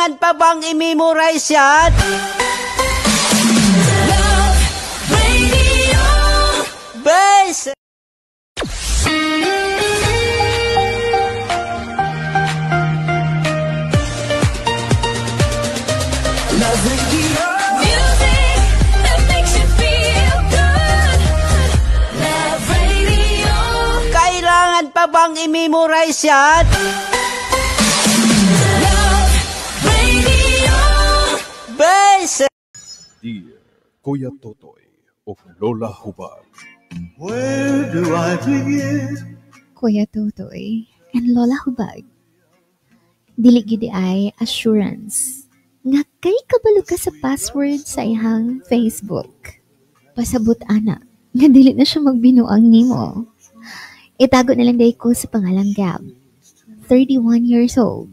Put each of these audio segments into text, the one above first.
Kailangan pa bang i-memorize yan? Love Radio. Bes! Love Radio. Music that makes you feel good. Love Radio. Kailangan pa bang i-memorize yan? Love Radio. Bes! Dear Kuya Totoy of Lola Hubag. Where do I begin? Kuya Totoy and Lola Hubag. Dili gid ay assurance nga kay kabalo ka sa password sa iyang Facebook. Pasabot ana nga dili na siya magbinuang nimo. Itago na lang day ko sa pangalang Gab, 31 years old,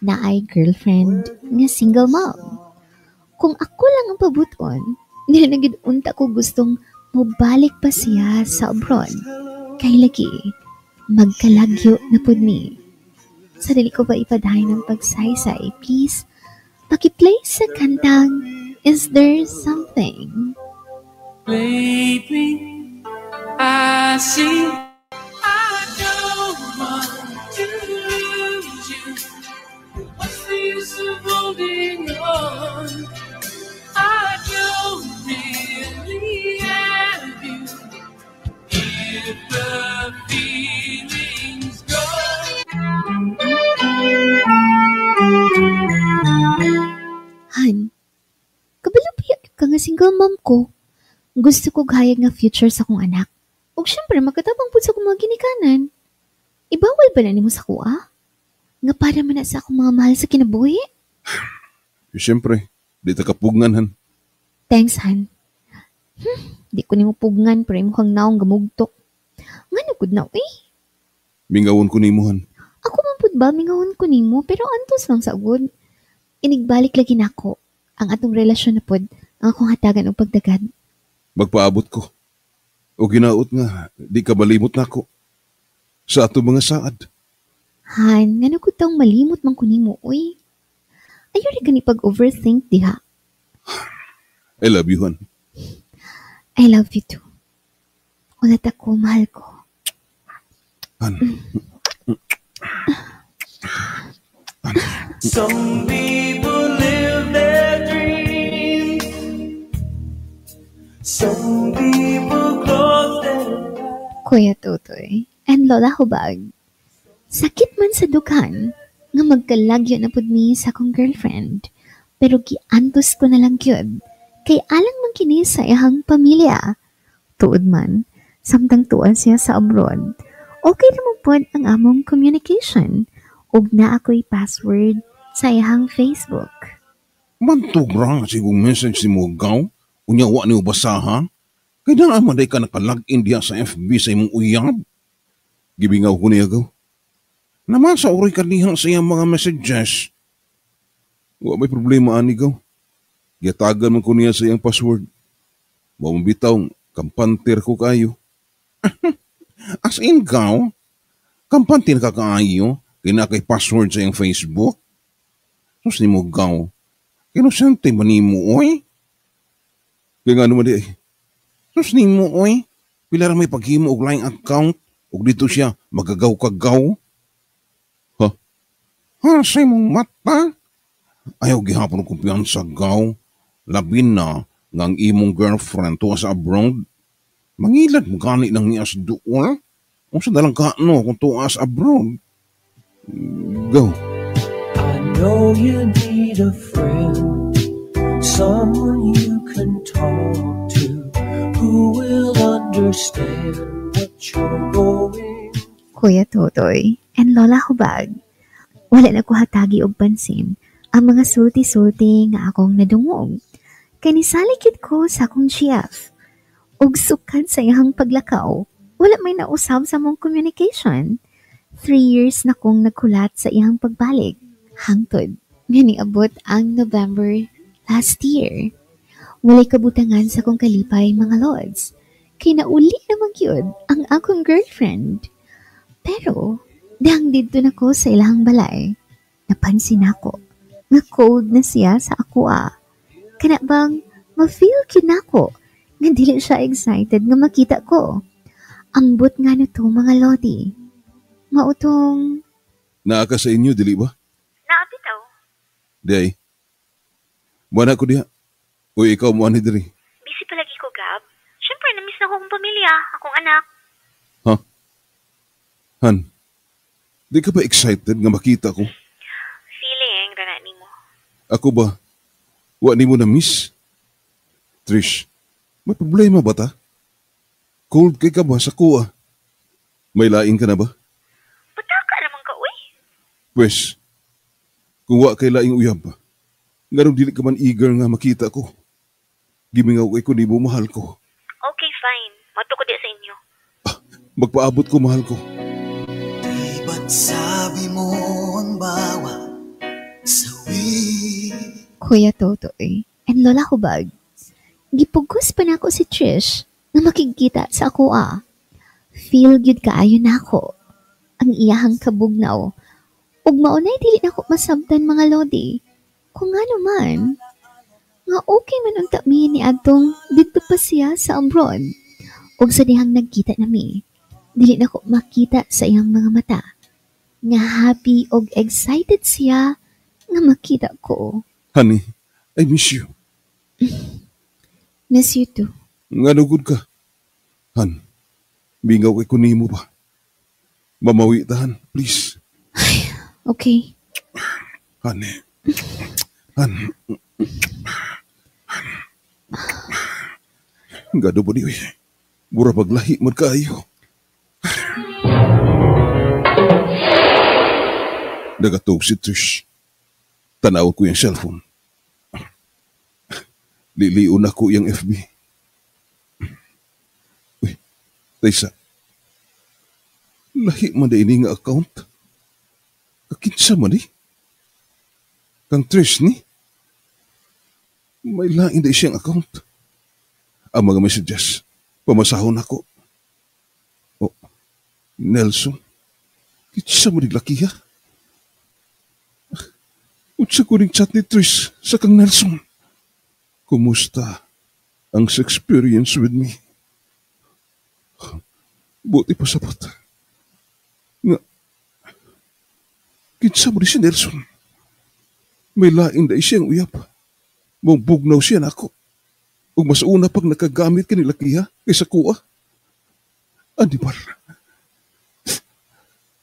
na ay girlfriend nga single mom. Kung ako lang ang pabuton, dili na gid unta ko gustong mobalik pa siya sa abroad. Kay lagi, magkalagyo na pud mi. Sa dili ko ba ipadahay ng pagsaysay, please, pakiplay sa kantang Is There Something? Lately, I see I don't want to lose you. What's the use of holding on? I don't really have you. If the feeling's gone. Han, kabalo pa ka nga single mom ko. Gusto ko gayag nga future sa akong anak. Ug syempre makatabang pud sa akong mga ginikanan. Ibawal ba na nimo sa kuha? Nga para man na sa akong mga mahal sa kinabuhi? Siyempre, di ta kapugnan, Han. Thanks, Han. Di ko nimo pugnan pero imo kang naong gamugtok. Ngano gud na eh? Mingawon ko nimo, Han. Ako man pud ba mingawon ko nimo pero antos lang sa ugod. Inigbalik lagi nako ang atong relasyon na pud ang akong hatagan og pagdagad. Magpaabot ko. O ginaot nga, di ka malimot nako. Sa atong mga saad. Han, ngano gud taong malimot man ko nimo oy. Ayo ra gani pag-overthink diha. I love you, Han. I love you too. Ulat ako, mahal ko. Han. Some people live their dreams. Some people close their Kuya Totoy and Lola Hubag. Sakit man sa dughan nga magkalagyo na pud mi sa akong girlfriend. Pero giantos ko na lang gyud kay alang man kini sa iyang pamilya. Tuod man, samtang tuan siya sa abroad, okay naman pod ang among communication ug naa ako'y password sa iyang Facebook. Mantog ra sigong message ni mo gaw, unya wa ni basaha. Kay naa man day ka naka-login diha sa FB sa imong uyab. Gibingaw ko niya gaw. Naman sa oray ka diha sa iyang mga messages. Wa may problema ani gaw. Giyatagan man ko niya sa iyang password. Wa man bitaw, kampanter ko kayo. As in gaw, kampanter ka kaayo, kina kay password sa iyang Facebook. Sus ni mo gaw, kinosente man nimo oy. Kaya nga naman di ay, sus ni mo oy, pila ra may paghimo og line account, og dito siya magagaw-kagaw. Ha? Ha, sa imong mata? Ayaw gihapon og kumpiyansa gaw. Labi na nga ang imong girlfriend tuwa sa abroad. Mangilad mo gani nang niya sa duol. Unsa dalang kaano kung tuwa sa abroad? Go. I know you need a friend, someone you can talk to, who will understand what you're going. Kuya Totoy and Lola Hubag. Wala na ko hatagi og pansin ang mga sulti-sulti nga akong nadungog. Kay nisalikid ko sa akong GF. Ug sukad sa iyang paglakaw, wala may nausab sa among communication. 3 years na kong nagkulat sa iyang pagbalik. Hangtod nga niabot ang November last year. Walay kabutangan sa akong kalipay, mga lods. Kay nauli naman gyud ang akong girlfriend. Pero, dahang didto na ko sa ilahang balay, napansin ako nga cold na siya sa ako ah. Kana bang ma-feel gyud nako nga dili siya excited nga makita ko. Ambot nga nito mga lodi. Mautong Naa ka sa inyo, dili ba? Naa bitaw. Di ay. Buwan ako diha. Uy, ikaw mo ani diri. Busy palagi ko, Gab. Siyempre, na-miss na ko akong pamilya, akong anak. Ha? Han, di ka ba excited nga makita ko? Feeling, rana nimo. Ako ba? Wa nimo na miss? Trish, may problema ba ta? Cold kay ka ba sa kuha? May lain ka na ba? Pataka naman ka, uy. Pwes, kung wa kay laing uyab, nganong dili ka man eager nga makita ko. Gimingaw kay ko nimo, mahal ko. Okay, fine. Mato ko di sa inyo. Magpaabot ko, mahal ko. Di ba't sabi mo ang bawat sawi? Kuya Totoy and Lola Hubag, gipugos pa nako si Trish na makigkita sa ako ah. Feel gyud kaayo nako ang iyahang kabugnaw. Ug maunay dili nako masabtan mga lodi. Kung nga naman, nga okay man unta mi ni adtong didto pa siya sa abroad. Ug sa dihang nagkita nami, dili nako makita sa iyang mga mata. Nga happy og excited siya nga makita ko. Honey, I miss you. Miss you too. Nga nugod ka. Han, mingaw kay kunimo ba? Mamawi ta, Han, please. Ay, okay. Honey. Han. Gado ba di, uy? Mura paglahi man kaayo. Nagatog si Trish. Tanaw ko yung cellphone. Liliun ako yung FB. Uy, Taysa. Lahi man na ini nga account. Kakinsa man eh. Kang Trish ni. May lain na siyang account. Ang mga messages, pamasahon ako. Oh, Nelson, kinsa man laki ha? Unsa ko ning chat ni Trish sa kang Nelson? Kumusta ang experience with me? Buti pa sabot. Nga, kinsa mo ni si Nelson? May lain na siyang uyab. Mong bugnaw siya nako. Ug mas una pag nakagamit ka nila kiya kaysa kuha. Animal.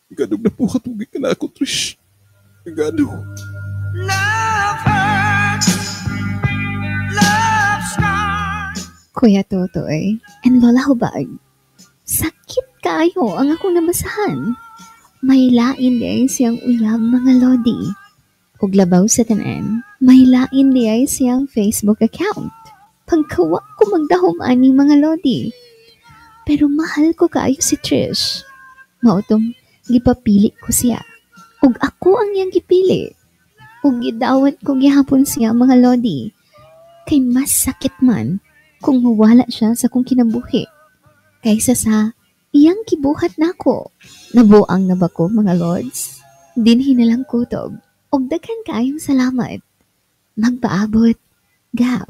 Gadog na puhat ugi ka na ako, Trish. Gadog. Love hurts. Love scars. Kuya Totoy and Lola Hubag, sakit kaayo ang akong nabasahan. May lain di ay siyang uyab mga lodi. Ug labaw sa tanan, may lain di ay siyang Facebook account. Pagkawa ko magdahom ani mga lodi. Pero mahal ko kaayo si Trish. Mautong gipapili ko siya. Ug ako ang iyang gipili. Ug gidawat ko gihapon siya mga lodi. Kay mas sakit man kung mawala siya sa kong kinabuhi kaysa sa iyang kibuhat nako. Nabuang na ba ko mga lords? Dinhi na lang kutob. Ug daghan kaayong salamat. Magpaabot, Gab.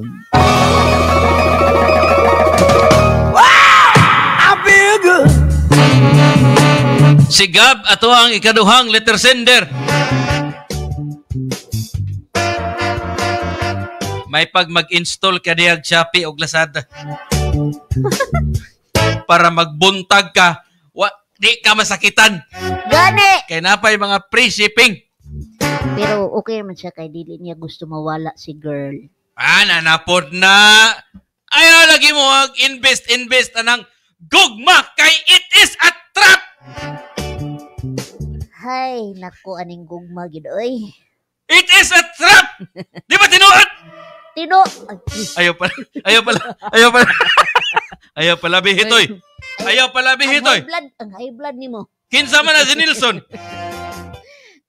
Wow! I feel good. Si Gab ato ang ikaduhang letter sender. May pag mag-install ka diyag Shopee og Lazada. Para magbuntag ka, di ka masakitan. Gani! Kay napay mga free shipping. Pero okay man siya kay dili niya gusto mawala si girl. Ah, nanapod na. Ayaw lagi mo mag-invest, invest anang gugma kay it is a trap! Hay, naku, aning gugma gid oy. It is a trap! Di ba tinuod? Tino! Ayaw pala, ayaw pala, ayaw pala. Ayaw pala, bihitoy. Ayaw pala, bihitoy. Ang high blood nimo. Kinsa man na si Nilsson?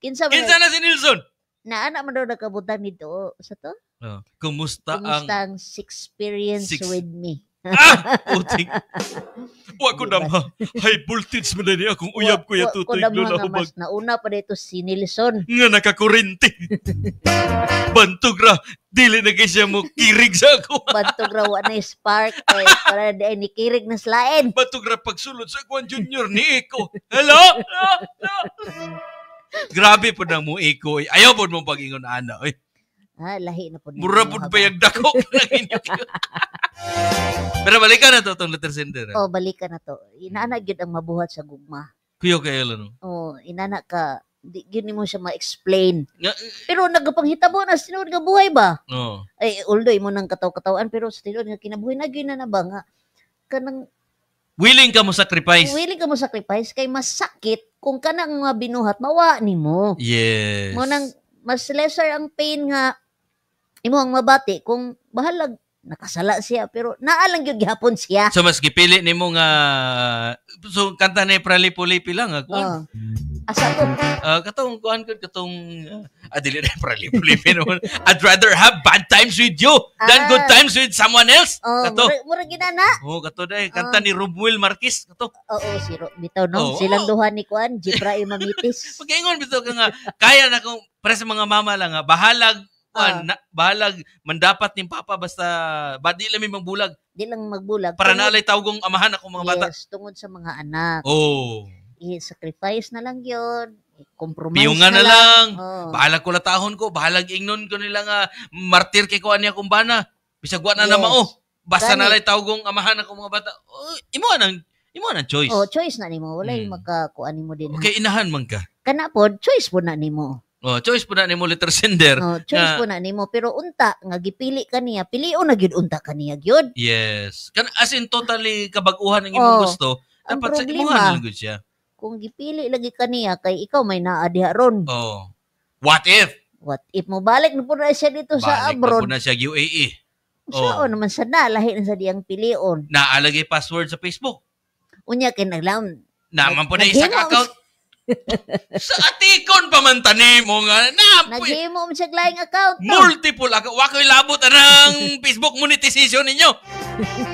Kinsa man Kinsa na si Nilsson? Naana man daw nakabutan nito sa to? Oh, kumusta ang experience with me? Ah, putik. Wa ko damha. High voltage man ni akong uyab ko Wa- wa- tutoy ko damha Lola nga Hubag. mas nauna pa dito si Nilsson. Nga nakakurente. Bantog ra. Dili na kay siya mo kirig sa ako. Bantog ra wa na spark kay para di ay nikirig na slain. Bantog ra pagsulod sa Kwan Junior ni Eko. Hello? Hello? Hello? Grabe po na mo Eko. Ayaw po mo pag-ingon ana. Oy. Ha, lahi na po. ni Mura imo po ha ba? payag dako ng inyo. Pero balikan na to itong letter sender. Oh, balikan na to. Inana gyud ang mabuhat sa gugma. Kuyo kayo no. Oh, inana ka di gyud nimo siya ma-explain. Nga- Pero nagapanghitabo na sa tinuod nga buhay ba? Oh. Ay, although imo nang kataw-katawan pero sa tinuod nga kinabuhi na gyud na na ba nga kanang Willing ka mo sacrifice. willing ka mo sacrifice kay masakit kung kanang mga binuhat mawa nimo. Yes. Mo nang mas lesser ang pain nga imo ang mabati kung bahalag nakasala siya pero naa lang gyud gihapon siya. So mas gipili nimo nga so kanta ni Pralipulipi lang ah, kuan. Oh. Asa to? Katong kuan gud katong dili na Pralipulipi naman. I'd rather have bad times with you than good Ah. times with someone else. Oh, Kato. mura, mura ginana. Oh, kato dai kanta ni Romuel Marquez kato. Oo, si Ro, bitaw no. Oo. Silang duha ni kuan, Jibra Mamitis. Pag-ingon bitaw ka nga kaya na kung para sa mga mama lang nga bahalag kuan na, bahalag mandapat ning papa basta ba di lang mi mangbulag Di lang magbulag. para Tungod- naalay tawgong amahan ako mga bata. Yes, tungod sa mga anak. Oh. I-sacrifice na lang yun. I-compromise Piyungan na lang. Oo. Bahalag ko latahon ko, bahalag ingnon ko nila nga martir kay ko ani akong bana. Bisag wa na na Yes. mao. Basta Gani. nalay tawgong amahan ako mga bata. Oh, imo nang choice. Oh, choice na nimo. Walay makakuan nimo din. ha. Okay, inahan man ka. Kana pod, choice po na nimo. Oh, choice po na nimo letter sender. Oh, choice nga- po na nimo pero unta nga gipili ka niya, pilion na gyud unta ka niya gyud. Yes. Kan as in totally kabag-uhan ang imong Oh, gusto, ang dapat sa problema, imuha na lang gud siya. Kung gipili lagi ka niya kay ikaw may naa diha ron. Oh. What if? What if mo balik na po na siya dito sa Balik na abroad? po na siya UAE. Oh. Oh. naman sa na lahi na sa diyang pilion. Naalagay password sa Facebook. Unya kay naglaon. Naman po na isang Naghimo- account. Sa atikon pa man tanim mo nga. Na, Naghimo man siya laing account. No? multiple account. Wa ko'y labot anang Facebook monetization ninyo.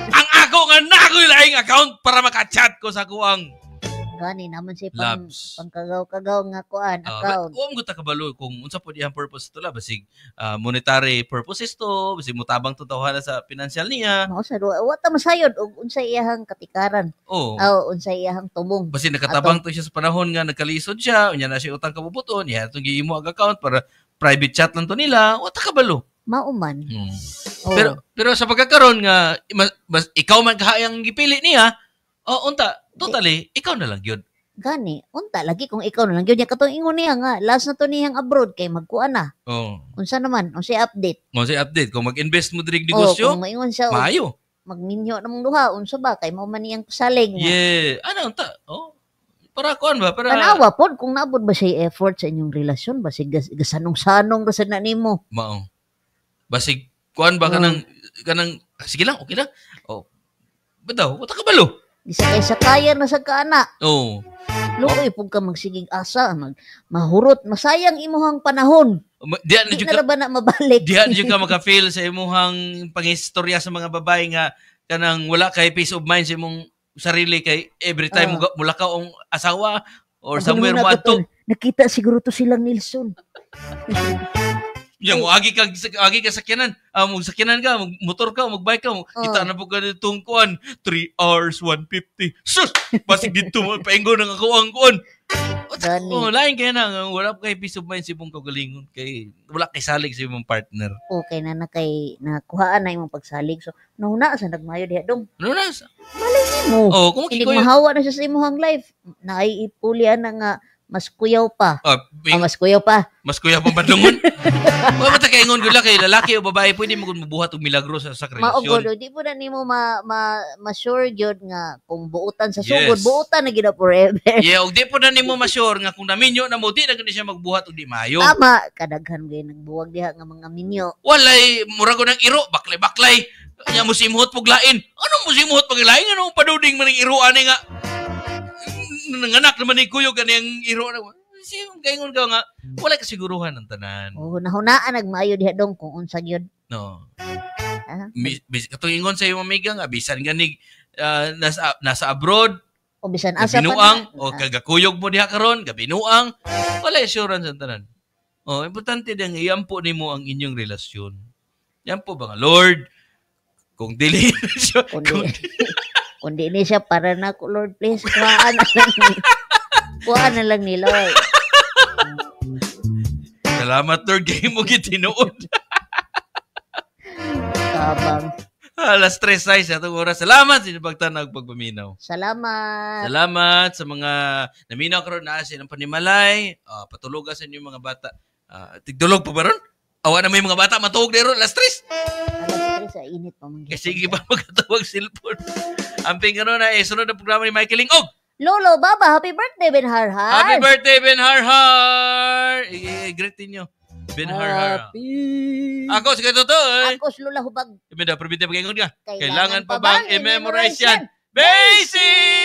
Ang ako nga na ako'y laing account para makachat ko sa kuang. Gani naman siya pang Labs. pangkagaw-kagaw nga kuan account. Wa mo ta kabalo kung unsa po diyang purpose to la basig monetary purposes to, basig mutabang to tawhana sa financial niya. Mao sa duwa wa ta masayod og unsa iyahang katikaran. Oh. Aw unsa iyahang tumong. Basi nakatabang to siya sa panahon nga nagkalisod siya, unya na siya utang kabubuton, niya itong giimo ang account para private chat lang to nila, wa ta kabalo. Mao man. Oh. Pero sa pagkakaroon nga mas, ikaw man kahayang gipili niya, oh unta, totally ikaw na lang gyud. Gani, unta lagi kung ikaw na lang gyud niya katong ingon niya nga last na to niyang abroad kay magkuan na. Oh. Unsa naman, unsay update? Mo say update kung mag-invest mo diri Oh, negosyo, kung maingon siya og maayo. magminyo namong duha unsa ba kay mao man niyang pasalig nga. Yeah, ano unta? Oh. Para kuan ba? Para Tanawa pod kung naabot ba siya effort sa inyong relasyon basig gasanong-sanong ra sad na nimo. Mao. Basig kuan ba kanang kanang sige lang, okay lang. Oh. Bitaw, wa ta kabalo. Gisakay-sakayan na sa kaana. Oh. Luoy pud ka magsigig asa, mag mahurot, masayang imuhang panahon. Diyan Di jud na ka ra ba na mabalik? diyan jud ka maka-feel sa imuhang pangistorya sa mga babae nga kanang wala kay peace of mind sa imong sarili kay every time mulakaw ang asawa or Ang somewhere una mo ko adto. tol, Nakita siguro to silang Nilsson. Yang mo agi ka agi ka sakyanan, mo sakyanan ka, mag motor ka, magbike ka, mo, kita na po ka ditong kuan, 3 hours 150. Sus, basig dito mo paingon ang ako ang kuan. Gani. Oh, lain kay na nga wala pa kay peace of mind sa imong kaugalingon kay wala kay salig sa imong partner. Okay na na kay nakuhaan na imong pagsalig. So, nauna sa nagmayo diha dong. Ano na? Malay nimo. Oh, kung Hindi makikuyo- mahawa na siya sa imuhang life. Naaipulian na nga mas kuyaw pa. Mas kuyaw pa. Mas kuya pang badlungon. Wa ba ta kaingon gud kay lalaki o babae pwede mo gud mobuhat og milagro sa Mao relasyon. gud, di po na nimo ma, ma, ma-sure gyud nga kung buutan sa Yes. sugod, buutan na gyud na forever. Yeah, og di po na nimo ma-sure nga kung naminyo na mo di na gud siya magbuhat og di maayo. Tama, kadaghan gyud nagbuwag diha nga mga minyo. Walay mura ko ng iro, baklay-baklay. Nya mo simhot pug lain. Ano mo simhot pag lain? Ano paduding man ang iro ani nga? Nanganak naman ni kuyo kaniyang iro na. Si kaingon ka nga walay kasiguruhan ang tanan. Oh, nahunaan nagmaayo diha dong kung unsa gyud. No. Ah. Katong ingon sa imong amiga nga bisan ganig nasa abroad, O bisan asa pa gabinuang na. o kagakuyog mo diha karon, gabinuang, wala assurance ang tanan. Oh, importante din iampo nimo ang inyong relasyon. Iampo ba nga Lord, kung dili siya, Kundi, kundi ni siya para na ko, Lord, please, kuhaan na lang ni. Kuhaan na lang ni Lord. Salamat Lord kay mo gitinuod. Tabang. Alas 3 sa atong oras. Salamat sa inyong pagtanaw ug pagpaminaw. Salamat. Salamat sa mga naminaw karon naa sa inyong panimalay. Patuloga sa inyong mga bata. Tigdulog pa ba ron? Awa na may mga bata matuog na ron alas 3. Alas 3 sa init pa man. Kasi sige pa magkatawag cellphone. Amping karon na sunod na programa ni Michael Lingog. Lolo, Baba, happy birthday, Ben Harhar. Happy birthday, Ben Harhar! I-greet ninyo. Ben Harhar. Happy. Ako si Kuya Totoy. Ako si Lola Hubag. Kami na, permite pag-ingon ka. Kailangan Kailangan pa pa bang bang i-memorize i-memorize yan? Basic!